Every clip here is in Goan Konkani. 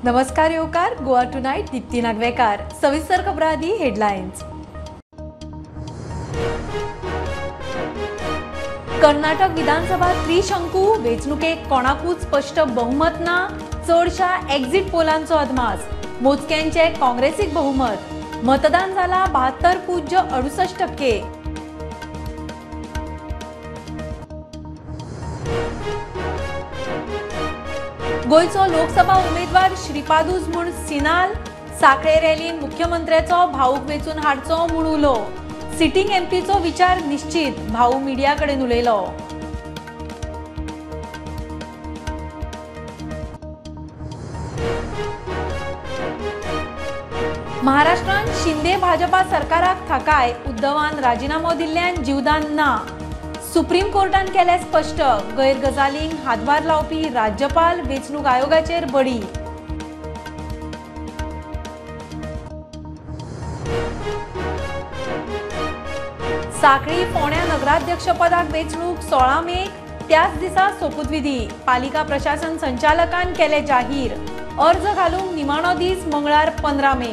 नमस्कार येवकार गोवा टुनायट दीप्ती नागवेकार। सविस्तर खबरां आदी हेडलायन्स। कर्नाटक विधानसभा त्रिशंकू वेंचणुकेक कोणाकूच स्पश्ट बहुमत ना, चडशा एक्झिट पोलांचो अदमास। मोजक्यांचे काँग्रेसीक बहुमत, मतदान जाला 72.68%। गोंयचो लोकसभा उमेदवार श्रीपादूज म्हूण सिनाल साखळे रॅलीन मुख्यमंत्र्याचो भाऊक वेंचून हाडचो म्हूण उलो। सिटींग एमपीचो विचार निश्चित, भाऊ मिडिया कडेन उलयलो। महाराष्ट्रान शिंदे भाजपा सरकाराक थाकाय, उद्धवान राजीनामो दिल्ल्यान जीवदान ना। सुप्रीम कोर्टान केलें स्पश्ट, गैर गजालींक हातभार लावपी राज्यपाल वेंचणूक आयोगाचेर बडी। साखळी फोंड्या नगराध्यक्षपदाक वेंचणूक 16 मेक, त्याच दिसा सोपूतविधी। पालिका प्रशासन संचालकान केले जाहीर, अर्ज घालूंक निमाणो दीस मंगळार 15 मे।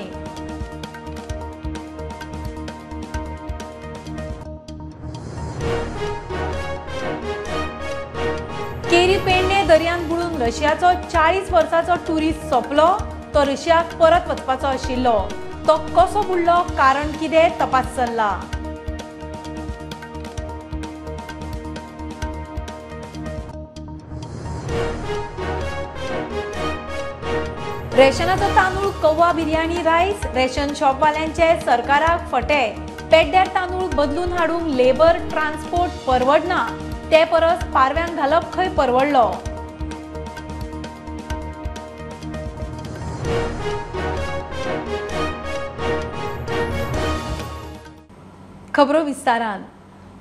केरी पेडणे दर्यांत बुडून रशियाचो 40 वर्सांचो टुरिस्ट सोंपलो, तो रशियाक परत वचपाचो आशिल्लो, तो कसो बुडलो, कारण कितें, तपास चल्ला। रेशनाचो तांदूळ कव्वा बिर्याणी रायस, रेशन शॉपवाल्यांचे सरकाराक फटे। पेड्ड्यार तांदूळ बदलून हाडूंक लेबर ट्रान्सपोर्ट परवडना, ते परस पारव्यांक घालप खंय परवडलो। खबरो विस्तारान।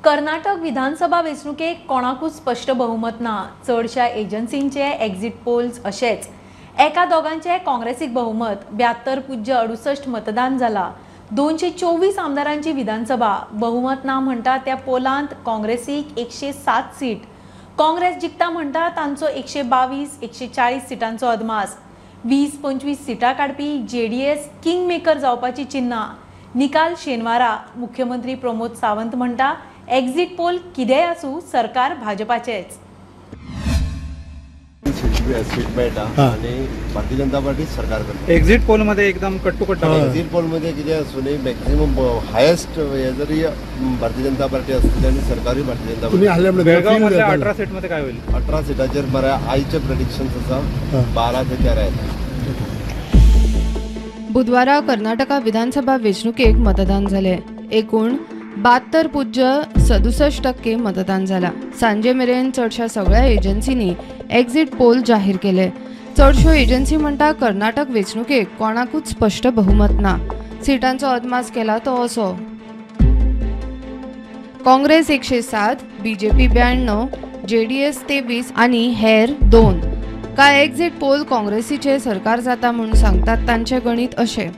कर्नाटक विधानसभा वेंचणुकेक कोणाकूच स्पश्ट बहुमत ना, चडशा एजन्सींचे एक्झिट पोल्स अशेच। एका दोगांचे काँग्रेसीक बहुमत, 72.68 मतदान जाला। 224 आमदारांची विधानसभा, बहुमत ना म्हणटा त्या पोलांत काँग्रेसीक 107 सीट, काँग्रेस जिखता म्हणटा तांचो 122 140 सिटांचो अदमास। 20-25 सिटां काडपी जेडीएस किंग मेकर जावपाची चिन्हां। निकाल शेनवारा। मुख्यमंत्री प्रमोद सावंत म्हणटा एक्झिट पोल कितेंय आसूं सरकार भाजपाचेच। सीट मेळटा आणि भारतीय जनता पार्टी सरकार करता। एक्झिट पोल मध्ये एकदम कट्टुकट्ट एक्झिट पोल मध्ये कितें आसूं मॅक्झिमम हायेस्ट हे जरी भारतीय जनता पार्टी आसतली आणि सरकारूय भारतीय जनता पार्टी। बेळगाव मध्ये 18 सीट मध्ये काय होईल? 18 सीटाचेर मरे आयचे प्रेडिक्शन्स आसा 12 ते 13 येता। बुधवारा कर्नाटका विधानसभा वेंचणुकेक मतदान जालें। एकूण 72.67% मतदान जाला। सांजे मेरेन चडशा सगळ्या एजन्सींनी एक्झिट पोल जाहीर केले। चडश्यो एजन्सी म्हणटा कर्नाटक वेंचणुकेक कोणाकूच स्पश्ट बहुमत ना। सिटांचो अदमास केला तो असो: काँग्रेस 107, बीजेपी 92, जेडीएस 23 आनी हेर 2। काय एक्झिट पोल काँग्रेसीचे सरकार जाता म्हूण सांगतात तांचे गणित अशें: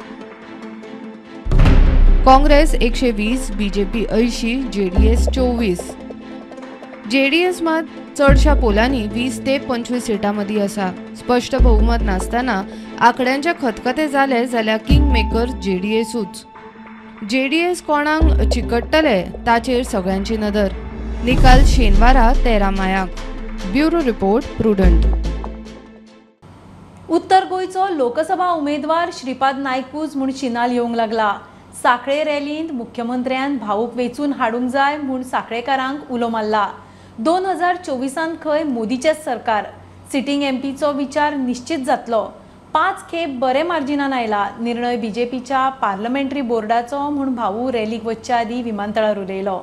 काँग्रेस 120, बीजेपी 80, जेडीएस 24। जेडीएस मात चडशा पोलांनी 20 ते 25 सिटां मदीं आसा। स्पश्ट बहुमत नासतना आंकड्यांचे खतखते जाले जाल्यार किंग मेकर जेडीएसूच। जेडीएस कोणाक चिकट्टले ताचेर सगळ्यांची नदर। निकाल शेनवारा 13 मायाक। Bureau report, Prudent. उत्तर गोंयचो लोकसभा उमेदवार श्रीपाद नायकूच म्हूण शिनाल येवंक लागला। साखळे रॅलींत मुख्यमंत्र्यान भाऊक वेंचून हाडूंक जाय म्हूण साखळेकारांक उलो मारला। 2024 खंय मोदीचेच सरकार, सिटींग एमपीचो विचार निश्चित जातलो। 5 खेप बरे मार्जिनान आयला, निर्णय बीजेपीच्या पार्लमेंटरी बोर्डाचो म्हूण भाऊ रॅलीक वचच्या आदीं विमानतळार उलयलो।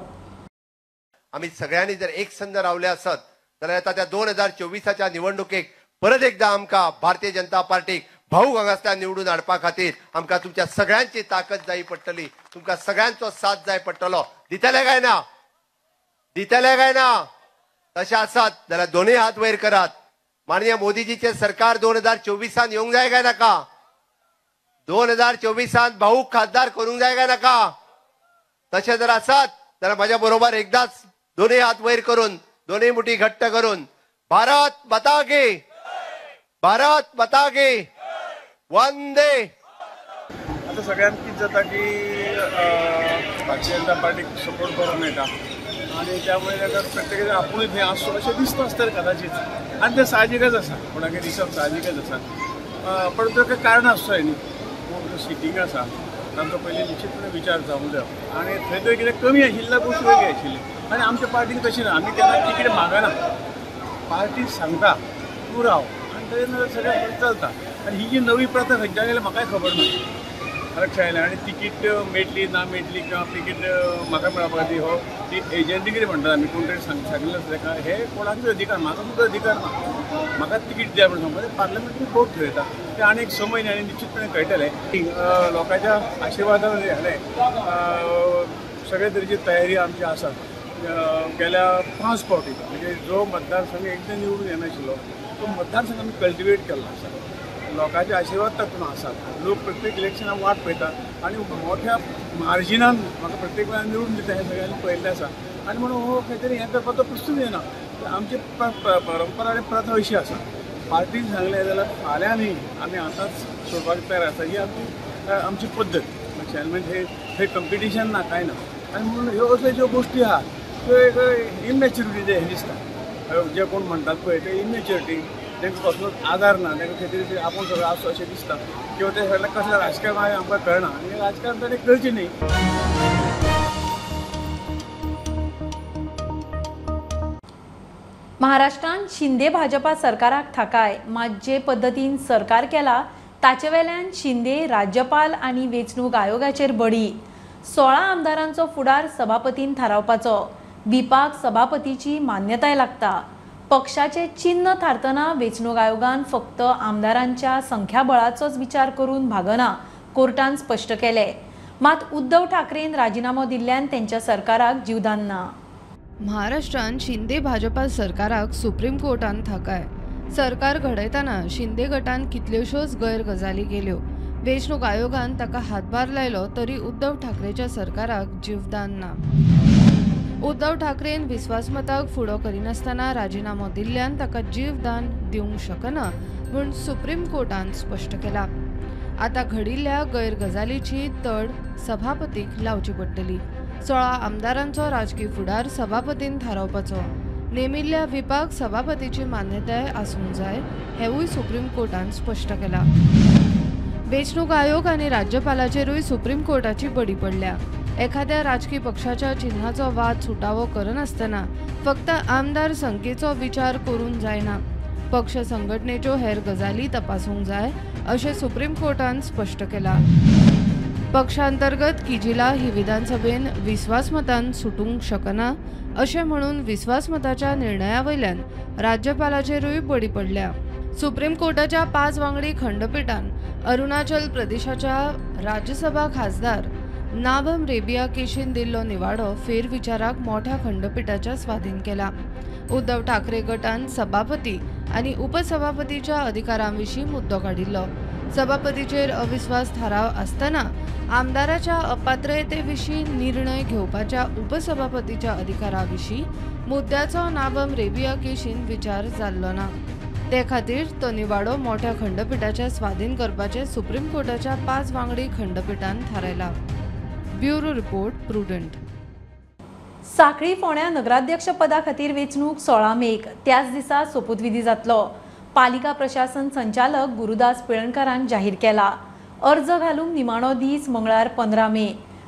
आमी सगळ्यांनी जर एक संद रावले आसत जाल्यार येता त्या 2024च्या निवडणुकेक परत एकदा आमकां भारतीय जनता पार्टीक भाऊ हांगासल्यान निवडून हाडपा खातीर आमकां तुमच्या सगळ्यांची ताकद जाय पडटली, तुमकां सगळ्यांचो साथ जाय पडटलो। दितले काय ना? दितले काय ना? तशें आसत जाल्यार दोनूय हात वयर करात। माननीय मोदीजीचे सरकार 2024 येवंक जाय काय नाका? 2024 भाऊ खासदार करूंक जाय काय नाका? तशें जर आसत जाल्यार म्हज्या बरोबर एकदाच दोनूय हात वयर करून, दोनूय मुठी घट्ट करून भारत माता की, भारत माता की। वंदे. आता सगळ्यांक कितें जाता की भारतीय जनता पार्टीक सपोर्ट बरो मेळटा आनी त्यामुळे ताका प्रत्येकाचें आपुणूच हें आसचो अशें दिसता आसतलें कदाचित, आनी तें साहजिकच आसा, कोणाकय दिसप साहजिकच आसा. पण ताका कारण आसचो न्ही, कोण सिटींग आसा तांचो पयलीं निश्चितपणे विचार जावंक जाय आनी थंय थंय कितें कमी आशिल्ल्या गोश्टी वेगळी आशिल्ली. आनी आमच्या पार्टीन तशें ना, आमी केन्ना तिकीट मागना, पार्टी सांगता तूं राव आनी थंय सगळें चलता. आनी ही जी नवी प्रथा खंयच्यान गेल्या म्हाकाय खबर ना, लक्षात आयलें. आनी तिकीट मेळटली ना मेळटली किंवा तिकीट म्हाका मेळपा खातीर हो ती एजंटी कितें म्हणटात आमी, कोण तरी सांगिल्लें आसता ताका, हे कोणाकूच अधिकार, म्हाका सुद्दां अधिकार ना, म्हाका तिकीट द्या म्हणून सांगपाचें. पार्लमेंटरी बोट थरयता तें आनी एक समय न्ही, आनी निश्चितपणे कळटलें. लोकांच्या आशिर्वादान जालें, सगळे तरेची तयारी आमची आसा. गेल्या 5 फावटी म्हणजे जो मतदारसंघ एकदां निवडून येनाशिल्लो तो मतदारसंघ आमी कल्टिवेट केल्लो आसा, लोकांचे आशिर्वाद तातूंत आसात. लोक प्रत्येक इलेक्शनाक वाट पळयता आनी मोठ्या मार्जिनान म्हाका प्रत्येक वेळार निवडून दिता हें सगळ्यांनी पळयल्लें आसा. आनी म्हणून हो खंय तरी हें करपाचो प्रस्नूच येना. आमची परंपरा आनी प्रथा अशी आसा, पार्टीन सांगलें जाल्यार फाल्यां न्ही आमी आतांच सोडपाक तयार आसा, ही आमची पद्दत. म्हणजे हे कंपिटिशन ना कांय ना, आनी म्हणून ह्यो असल्यो ज्यो गोश्टी आहा त्यो एक इमॅच्युरिटी हें दिसता. जे कोण म्हणटात पळय ते इमॅच्युरिटी, तांकां कसलोच आदार ना, तांकां खंय तरी आपूण सगळें आसचो अशें दिसता किंवा ते सगळें कसलें राजकारण आमकां कळना आनी राजकारण ताणें करचें न्ही. महाराष्ट्रान शिंदे भाजपा सरकाराक थाकाय, मात जे पद्दतीन सरकार केला ताचे वेल्यान शिंदे राज्यपाल आनी वेंचणूक आयोगाचेर बडी. 16 आमदारांचो फुडार सभापतीन थारावपाचो, विपाक सभापतीची मान्यताय लागता. पक्षाचे चिन्ह थारतना वेंचणूक आयोगान फक्त आमदारांच्या संख्याबळाचोच विचार करून भागना, कोर्टान स्पश्ट केले. मात उद्धव ठाकरेन राजीनामो दिल्ल्यान त्यांच्या सरकाराक जीवदान ना. महाराष्ट्रान शिंदे भाजपा सरकाराक सुप्रीम कोर्टान थाकाय. सरकार घडयतना शिंदे गटान कितल्योश्योच गैर गजाली केल्यो. वेंचणूक आयोगान ताका हातभार लायलो तरी उद्धव ठाकरेच्या सरकाराक जीवदान ना. उद्धव ठाकरेन विस्वासमताक फुडो करिनासतना राजीनामो दिल्ल्यान ताका जीवदान दिवंक शकना म्हूण सुप्रीम कोर्टान स्पश्ट केला. आतां घडिल्ल्या गैर गजालीची तड सभापतीक लावची पडटली. 16 आमदारांचो राजकी फुडार सभापतीन थारावपाचो, नेमिल्ल्या विपाक सभापतीची मान्यताय आसूंक जाय हेवूय सुप्रीम कोर्टान स्पश्ट केला. वेंचणूक आयोग आनी राज्यपालाचेरूय सुप्रीम कोर्टाची बडी पडल्या. एखाद्या राजकी पक्षाच्या चिन्हाचो वाद सुटावो करनासतना फक्त आमदार संख्येचो विचार करून जायना, पक्ष संघटनेच्यो हेर गजाली तपासूंक जाय अशें सुप्रीम कोर्टान स्पश्ट केला. पक्षांतर्गत किजिला ही विधानसभेन विस्वासमतान सुटूंक शकना अशें म्हणून विस्वासमताच्या निर्णया वयल्यान राज्यपालाचेरूय बडी पडल्या. सुप्रीम कोर्टाच्या 5 वांगडी खंडपीठान अरुणाचल प्रदेशाच्या राज्यसभा खासदार नाबम रेबिया केशीन दिल्लो निवाडो फेरविचाराक मोठ्या खंडपीठाच्या स्वाधीन केला. उद्धव ठाकरे गटान सभापती आनी उपसभापतीच्या अधिकारांविशीं मुद्दो काडिल्लो. सभापतीचेर अविस्वास थाराव आसतना आमदाराच्या अपात्रतेविशीं निर्णय घेवपाच्या उपसभापतीच्या अधिकाराविशीं मुद्द्याचो नाबम रेबिया केशीन विचार जाल्लो ना. ते खातीर तो निवाडो मोठ्या खंडपीठाच्या स्वाधीन करपाचें सुप्रीम कोर्टाच्या 5 वांगडी खंडपीठान थारायला. Bureau report, Prudent. Sanquelim फोंड्या नगराध्यक्ष पदा खातीर वेंचणूक 16 मेक त्याच दिसा सोपूतविधी जातलो. पालिका प्रशासन संचालक गुरुदास पिळणकारान जाहीर केला. अर्ज घालूंक निमाणो दीस मंगळार 15 मे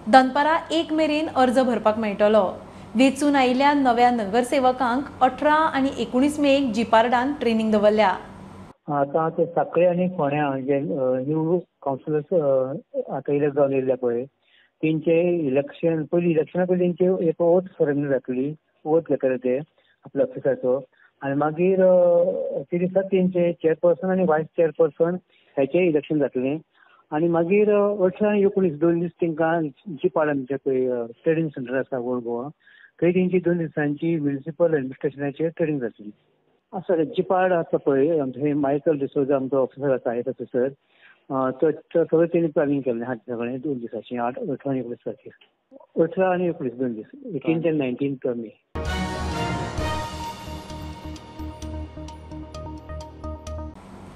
दनपारा 1 मेरेन अर्ज भरपाक मेळटलो. वेंचून आयिल्ल्या नव्या नगरसेवकांक 18 आनी 19 मेक जिपार्डान ट्रेनिंग दवरल्या. आतां ते सांखळी आनी फोंड्या जे न्यू कावन्सिलर्स आतां इलेक्ट जावन येयल्ले पळय तेंचे इलेक्शन पयलीं इलेक्शना पयलीं तेंचे एक ओथ सेरेमनी जातली, ओथ घेतले ते आपल्या ऑफिसाचो आनी मागीर ते दिसा तेंचे चेअरपर्सन आनी वायस चेअरपर्सन हेचें इलेक्शन जातलें आनी मागीर 18 आनी 19 2 दीस तेंकां जिपार्ड आमचें पळय ट्रेनिंग सेंटर आसा ओल्ड गोवा थंय तेंची 2 दिसांची म्युनिसिपल एडमिनिस्ट्रेशनाचेर ट्रेनिंग जातली. आसा जिपार्ड आसा पळय आमचे मायकल डिसोजा आमचो ऑफिसर आसा, I S officer, तो सगळें तेणी प्लॅनिंग केल्लें आहा सगळें 2 दिसांचें 18 आनी 19 तारखेर, 18 आनी 19 2 दीस, 18 आनी 19 मे.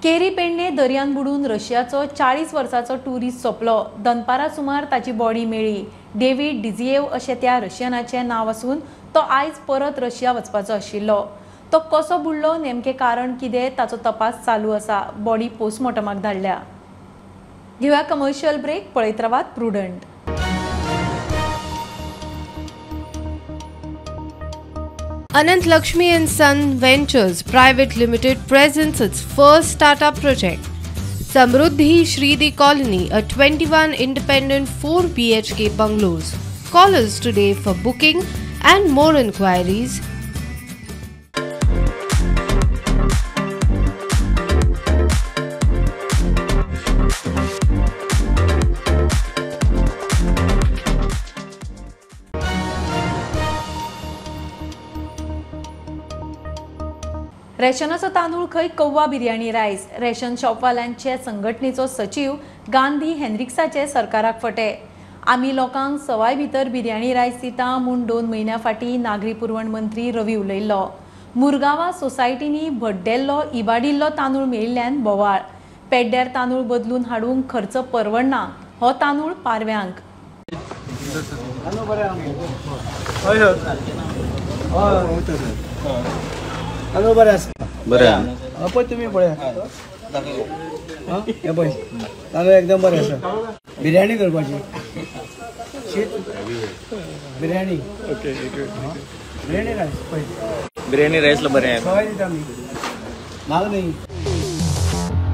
के केरी पेडणे दर्यान बुडून रशियाचो 40 वर्सांचो टुरिस्ट सोंपलो. दनपारा सुमार ताची बॉडी मेळ्ळी. डेव्हिड डिझिएव अशें त्या रशियनाचें नांव आसून तो आयज परत रशिया वचपाचो आशिल्लो. तो कसो बुडलो, नेमकें कारण कितें ताचो तपास चालू आसा. बॉडी पोस्टमॉर्टमाक धाडल्या. घेवया कमर्शियल ब्रेक. पळयत रावात Prudent. Anant Lakshmi and Son Ventures Private Limited presents its first startup project, Samruddhi Shreedi Colony, a 21 independent 4 BHK bungalows. Call us today for booking and more inquiries. रेशनाचो तांदूळ खंय कौवा बिर्याणी रायस. रेशन शॉपवाल्यांचे संघटनेचो सचीव गांधी हेन्रिक्साचे सरकाराक फटे. आमी लोकांक सवाय भितर बिर्याणी रायस दिता म्हूण 2 म्हयन्या फाटीं नागरी पुरवण मंत्री रवी उलयल्लो. मुरगांवा सोसायटींनी भड्डेल्लो इबाडिल्लो तांदूळ मेळिल्ल्यान बोवाळ. पेड्ड्यार तांदूळ बदलून हाडूंक खर्च परवडना. हो तांदूळ पारव्यांक. तांदूळ बरें आसा. बरें आसा. पळय तुमी पळया. हें पळय तांदूळ एकदम बरें आसा. बिर्याणी करपाची शीत बिर्याणी. ओके बिर्याणी रायस पळय. बिर्याणी रायसला बरें आसा. सवाय दिता आमी, म्हाग न्ही.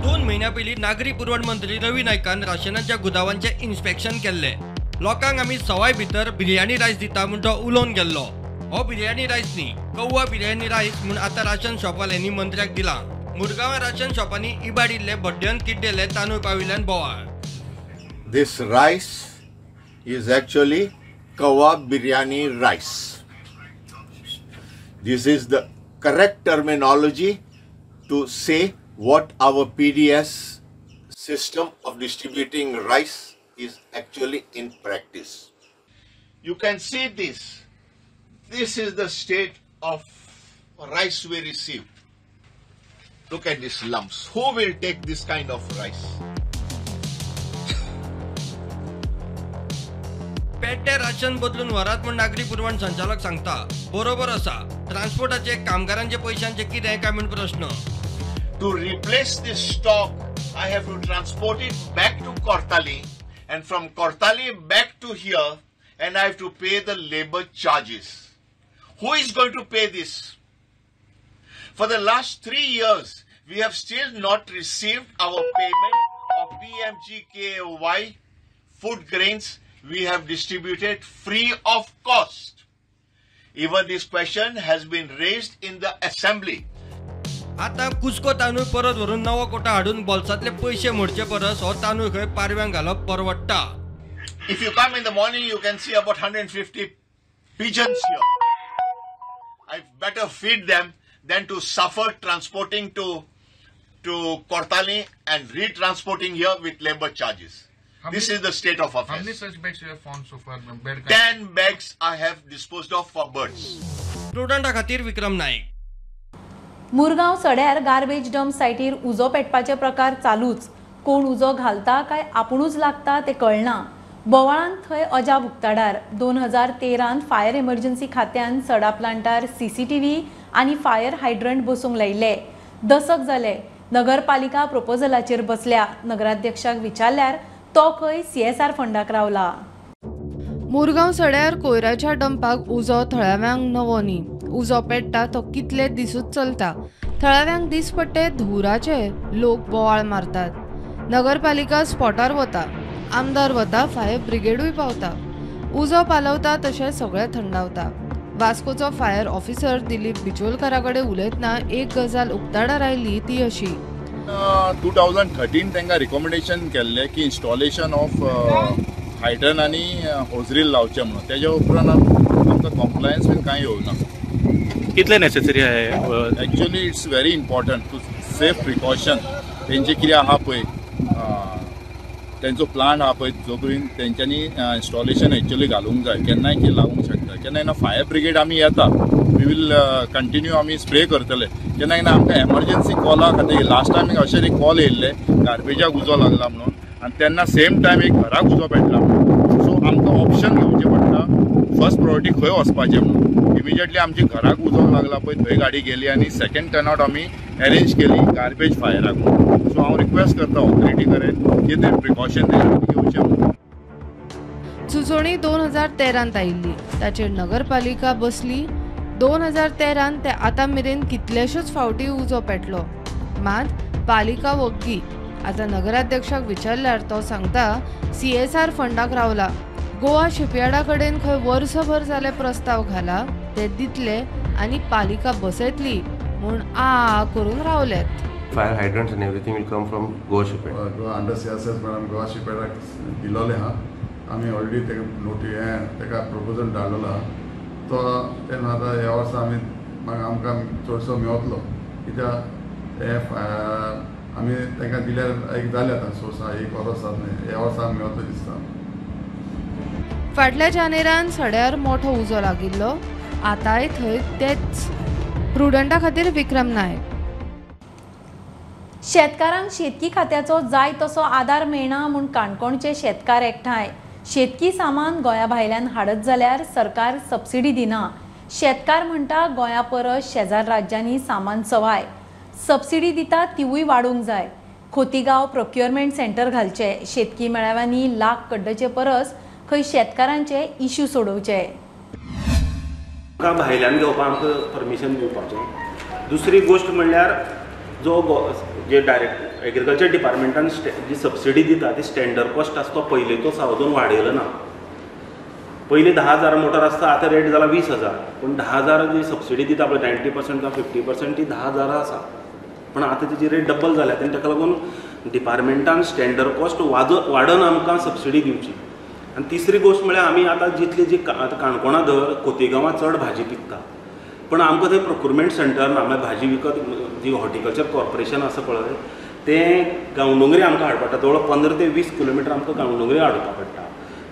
2 म्हयन्या पयलीं नागरी पुरवण मंत्री रवी नायकान राशनाच्या गुदावांचें इन्स्पेक्शन केल्लें. लोकांक आमी सवाय भितर बिर्याणी रायस दिता म्हूण तो उलोवन गेल्लो. हो बिर्याणी रायस न्ही, कौवा बिर्याणी रायस म्हूण आतां राशन शॉपवाल्यांनी मंत्र्याक दिला. मुरगांवा राशन शॉपांनी इबाडिल्ले भड्ड्यान किड्डेले तांदूळ पाविल्ल्यान बोवाळ. This rice is actually kawa biryani rice. This is the correct terminology to say what our PDS system of distributing rice is actually in practice. You can see this. This is the state of rice we receive. Look at these lumps. Who will take this kind of rice? पेड्डे राशन बदलून व्हरात म्हूण नागरी पुरवण संचालक सांगता. बरोबर आसा. ट्रान्सपोर्टाचे कामगारांचे पैशांचे कितें काय म्हूण प्रश्न. To replace this stock, I have to transport it back to Cortalim and from Cortalim back to here, and I have to pay the labor charges. Who is going to pay this? For the last 3 years, we have still not received our payment of PMGKAY food grains we have distributed free of cost. Even this question has been raised in the assembly. आता कुस्को तांदूळ परत व्हरून नवो कोटा हाडून बोल्सांतले पयशे मोडचे परस हो तांदूळ खंय पारव्यांक घालप परवडटा. If you come in the morning, you can see about 150 pigeons here. I better feed them than to suffer transporting to Cortalim and retransporting here with labor charges. This is the state of affairs. How many such bags you have found so far? 10 bags I have disposed of for birds. Prudent खातीर विक्रम नाईक. मुरगांव सड्यार गार्बेज डंप सायटीर उजो पेटपाचे प्रकार चालूच. कोण उजो घालता काय आपुणूच लागता ते कळना. बोवाळान थंय अजाप उक्ताडार. 2013 फायर एमर्जन्सी खात्यान सडा प्लांटार CCTV आनी फायर हायड्रंट बसोवंक लायिल्ले. दसक जाले नगरपालिका प्रपोजलाचेर बसल्या. नगराध्यक्षाक विचारल्यार तो खंय CSR फंडाक रावला. मुरगांव सड्यार कोयराच्या डंपाक उजो थळाव्यांक नवो न्ही. उजो पेट्टा तो कितले दिसूच चलता. थळाव्यांक दिसपट्टे धुंवराचे लोक बोवाळ मारतात. नगरपालिका स्पॉटार वता, आमदार वता, फायर ब्रिगेडूय पावता. उजो पालवता तशें सगळें थंडावता. वास्कोचो फायर ऑफिसर दिलीप बिचोलकारा कडेन उलयतना एक गजाल उक्ताडार आयली ती अशी. 2013 तांकां रिकॉमेंडेशन केल्लें की इन्स्टॉलेशन ऑफ हायड्रन आनी होजरील लावचें म्हणून. तेज्या उपरांत आमकां कॉम्प्लायन्स बीन कांय येवना. कितले नेसेसरी आहे? Actually it's very important to safe precaution. तेंचे कितें आहा पळय, तेंचो प्लान आहा पळय, जो पर्यंत तेंच्यांनी इन्स्टॉलेशन एक्चुअली घालूंक जाय. केन्नाय कितें लागूंक शकता. केन्ना ना फायर ब्रिगेड आमी येता, we will continue आमी स्प्रे करतले. केन्ना केन्ना आमकां एमर्जन्सी कॉला खातीर लास्ट टायम अशें एक कॉल येयल्ले गार्बेजाक उजो लागला म्हणून आनी तेन्ना सेम टायम एक घराक उजो पेटला म्हणून. सो आमकां ऑप्शन घेवचें पडटा फर्स्ट प्रायोरिटी खंय वचपाचें म्हणून. इमिजिएटली आमची घराक उजो लागला पळय थंय गाडी गेली आनी सेकंड टर्नआउट आमी अरेंज केली गार्बेज फायराक म्हणून. सो हांव रिक्वेस्ट करता ऑथॉरिटी कडेन की ते प्रिकॉशन घेवचें म्हणून. सुचोवणी 2013 आयिल्ली, ताचेर नगरपालिका बसली. 2013 ते आतां मेरेन कितलेशोच फावटी उजो पेटलो, मात पालिका वग्गी. आतां नगराध्यक्षाक विचारल्यार तो सांगता CSR फंडाक रावला. गोवा शिपयार्डा कडेन खंय वर्सभर जाले प्रस्ताव घाला, ते दितले आनी पालिका बसयतली म्हूण आ करून रावल्यात. Fire hydrants and everything will come from Goa shipyard. Under CSS madam Goa शिपयार्डाक दिलोले आहा, आमी ऑलरेडी ताका नोटी हें ताका प्रपोजल धाडलेलो आहा. तो तेन्ना आतां ह्या वर्सा आमी आमकां चडसो मेवतलो कित्याक हे आमी तांकां दिल्यार एक जालें आतां सोर्स एक वर्स ह्या वर्सा आमी मेवतलो दिसता. फाटल्या जानेरान सड्यार मोठो उजो लागिल्लो, आतांय थंय तेच. प्रुडंटा खातीर विक्रम नायक. शेतकारांक शेतकी खात्याचो जाय तसो आदार मेळना म्हूण काणकोणचे शेतकार एकठांय. शेतकी सामान गोंया भायल्यान हाडत जाल्यार सरकार सबसिडी दिना. शेतकार म्हणटा गोंया परस शेजार राज्यांनी सामान सवाय, सबसिडी दिता तिवूय वाडूंक जाय. खोतीगांव प्रोक्युरमेंट सेंटर घालचे. शेतकी मेळाव्यांनी लाख कड्डचे परस खंय शेतकारांचे इश्यू सोडोवचे. भायल्यान घेवपाक आमकां परमिशन दिवपाचें. दुसरी गोश्ट म्हणल्यार जो जे डायरेक्ट एग्रीकल्चर डिपार्टमेंटान जी सबसिडी दिता ती स्टँडर्ड कॉस्ट आसा तो पयलींचो अजून वाडयलो ना. पयलीं 10,000 मोटर आसता, आतां रेट जाला 20,000. पूण 10,000 जी सबसिडी दिता पळय 90% किंवा 50% ती 10,000 आसा, पूण आतां तेजी रेट डबल जाल्या. आनी ताका लागून डिपार्टमेंटान स्टँडर्ड कॉस्ट वाडोवन आमकां सबसिडी दिवची. आनी तिसरी गोश्ट म्हळ्यार आमी आतां जितली जी आतां काणकोणा धर खोतीगांवां चड भाजी पिकता, पण आमकां थंय प्रोक्युरमेंट सेंटर ना. म्हळ्यार भाजी विकत जी हॉर्टिकल्चर कॉर्पोरेशन आसा पळय तें गांवडोंगरी आमकां हाडपा पडटा. जवळ 15 ते 20 किलोमिटर आमकां गांवडोंगरी हाडपा पडटा.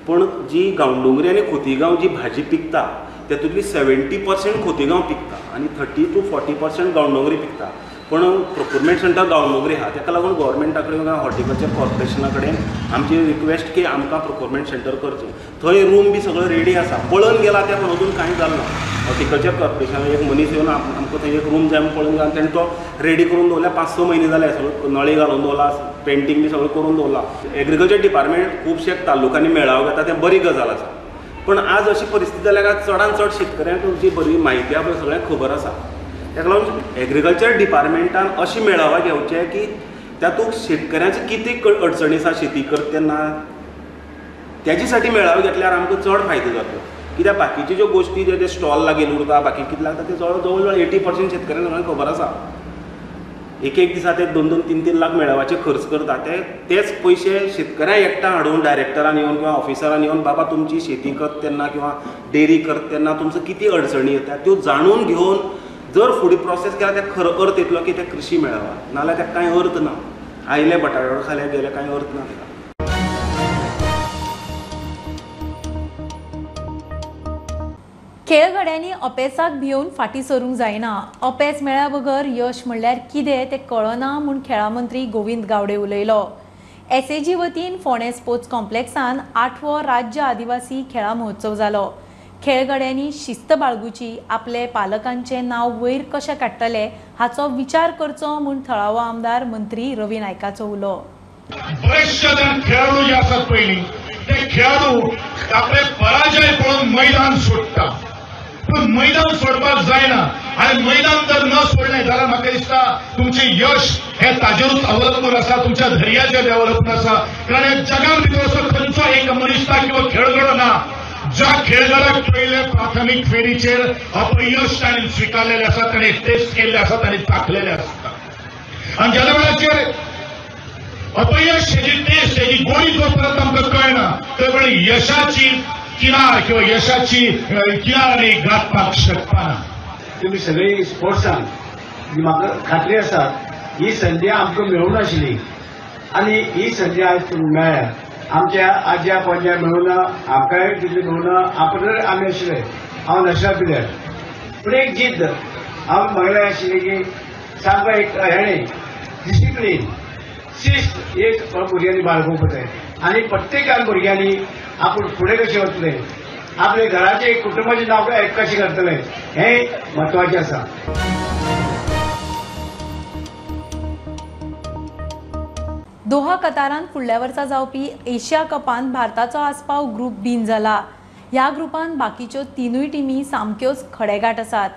पूण जी गांवडोंगरी आनी खोतीगांव जी भाजी पिकता तेतूंतली 70% खोतीगांव पिकता आनी 30 to 40% Gaondongri पिकता. पूण प्रोक्युरमेंट सेंटर गांवडोंगरी आहा, ताका लागून गव्हर्मेंटा कडेन किंवा हॉर्टिकल्चर कॉर्पोरेशना कडेन आमची रिक्वेस्ट की आमकां प्रोक्युरमेंट सेंटर करचें. थंय रूम बी सगळो रेडी आसा, पळोवन गेला तें पूण अजून कांय जालें ना. हॉर्टिकल्चर कॉर्पोरेशनान एक मनीस येवन आमकां थंय एक रूम जाय म्हूण पळोवन गेला, तेणें तो रेडी करून दवरला. 5-6 म्हयने जाले, सगळो नळी घालून दवरला, पेंटींग बी सगळें करून दवरला. एग्रीकल्चर डिपार्टमेंट खुबशे तालुक्यांनी मेळावो घेता, तें बरी गजाल आसा. पूण आज अशी परिस्थिती जाल्या काय चडान चड शेतकऱ्यांक जी बरी म्हायती आहा पळय सगळ्यांक खबर आसा. ताका लागून एग्रीकल्चर डिपार्टमेंटान अशें मेळावे घेवचे की तातूंत शेतकऱ्यांचे कितें अडचणी आसा शेती करता तेन्ना तेजे साठी मेळावे घेतल्यार आमकां चड फायदो जातलो. कित्याक बाकीच्यो ज्यो गोश्टी जे स्टॉल लागीं उरता बाकी कितें लागता ते जवळ जवळ 80% शेतकऱ्यांक सगळ्यांक खबर आसा. एक एक दिसा ते 2-2, 3-3 लाख मेळाव्याचे खर्च करता, ते तेच पयशे शेतकऱ्यांक एकठांय हाडून डायरेक्टरान येवन किंवा ऑफिसरान येवन बाबा तुमची शेती करता तेन्ना किंवा डेअरी करता तेन्ना तुमचो कितें अडचणी येता त्यो जाणून घेवन जर फुडें प्रोसेस केला त्या खरो अर्थ येतलो की ते कृषी मेळावा, नाल्यार ताका कांय अर्थ ना. आयले बटाटो खाले गेले कांय अर्थ ना ताका. खेळगड्यांनी अपेसाक भिवन फाटीं सरूंक जायना. अपेस मेळ्ळ्या बगर यश म्हणल्यार कितें तें कळना म्हूण खेळां मंत्री गोविंद गावडे उलयलो. एसएजी वतीन फोंडें स्पोर्ट्स कॉम्प्लेक्सान 8वो राज्य आदिवासी खेळां महोत्सव जालो. खेळगड्यांनी शिस्त बाळगुची, आपले पालकांचें नांव वयर कशें काडटले हाचो विचार करचो म्हूण थळावो आमदार मंत्री रवी नायकाचो उलो. बरेचशे जाण खेळाडू जे आसात पयलीं ते खेळाडू आपले पराजय पळोवन मैदान सोडटा, पूण मैदान सोडपाक जायना. आनी मैदान जर न सोडलें जाल्यार म्हाका दिसता तुमचें यश हें ताजेरूच अवलंबून आसा, तुमच्या धैर्याचेर अवलंबून आसा. कारण जगान भितर असो खंयचो एक मनीस ना किंवा खेळगडो ना ज्या खेळगड्याक पयले प्राथमीक फेरीचेर अपयश ताणें स्विकारलेलें आसा, ताणें टेस्ट केल्लें आसा, ताणें चाखलेलें आसता. आनी ज्या वेळाचेर अपयश हेजी टेस्ट हेजी गोडी जो परत आमकां कळना त्या वेळार यशाची किनार किंवा यशाची किनार आमी गांठपाक शकपाना. तुमी सगळीं स्पोर्ट्सान म्हाका खात्री आसा ही संदी आमकां मेळूंक नाशिल्ली आनी ही संदी आयज मेळ्ळ्या. आमच्या आज्या पणज्या मेळूना, आमकांय तितली मेळूना. आपण आमी आशिल्ले, हांव नॅशनल प्लेयर, पूण एक जिद्द हांव म्हागेलें आशिल्ली की सामको एक हेणे डिसिप्लीन शिस्त एक भुरग्यांनी बाळगोवपाक जाय आनी प्रत्येकान भुरग्यांनी आपूण फुडें कशें वतले, आपले घराचे कुटुंबाचें नांव कशें करतले हें म्हत्वाचें आसा. दोहा कतारांत फुडल्या वर्सा जावपी एशिया कपांत भारताचो आस्पाव ग्रुप बीन जाला. ह्या ग्रुपांत बाकीच्यो तिनूय टिमी सामक्योच खडेगांठ आसात.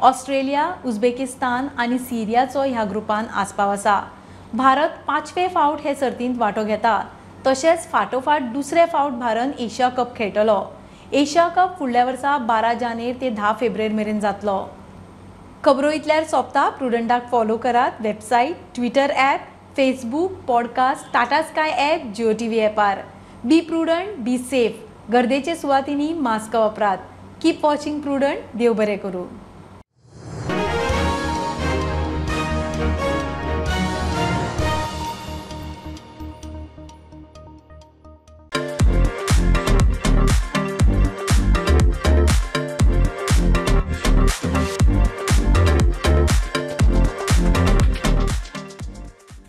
ऑस्ट्रेलिया, उझबेकिस्तान आनी सिरियाचो ह्या ग्रुपांत आस्पाव आसा. भारत 5वे फावट हे सर्तींत वांटो घेता. तशेंच फाटोफाट दुसरे फावट भारत एशिया कप खेळटलो. एशिया कप फुडल्या वर्सा 12 जानेर ते 10 फेब्रुवारी मेरेन जातलो. खबरो इतल्यार सोंपता. प्रुडंटाक फॉलो करात website, Twitter app, Facebook, podcast, Tata Sky app, Jio TV ॲपार. Be prudent, be safe. गर्देचे सुवातींनी मास्क वापरात. Keep watching Prudent. देव बरें करूं.